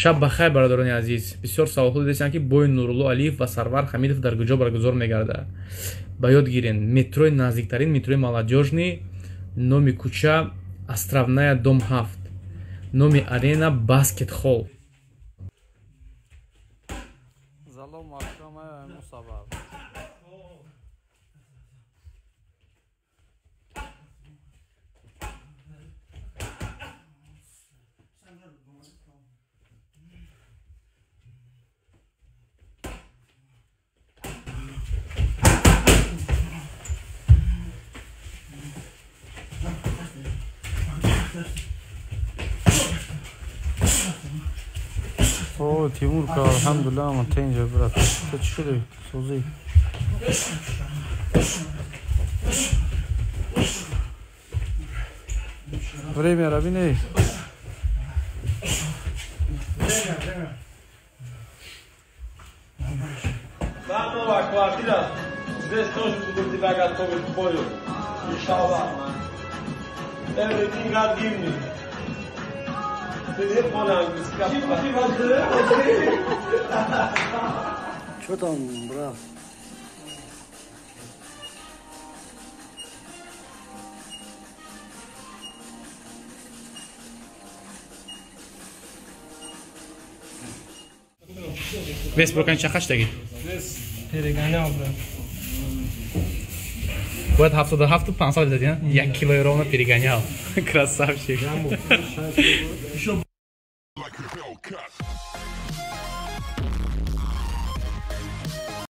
Шаб ба хайр, бародарони азиз. Бисёр саволҳо дидастанд, ки бои Нурулло Алиев ва Сарвар Ҳамидов дар куҷо баргузор мегардад. Ба ёд гирен, метрои наздиктарин метрои Молодёжный, номи кӯча Островная, дом 7, номи арена Баскет Холл. О, Тимурка, алҳамдулилла, ман тенҷа, брат. Ту чӣ шуди? Созӣ? Время ра биней. Время, время. Там новая квартира. Здесь тоже буду тебя готовить к бою. Иншаллах. Everything God give me. Ты не понял английский. Что там, брат? Вес буркан чақаш таги? Вес перегонял, брат. Бояд 77 500 дадӣ, як килои ровно перегонял. Красавчик. Еще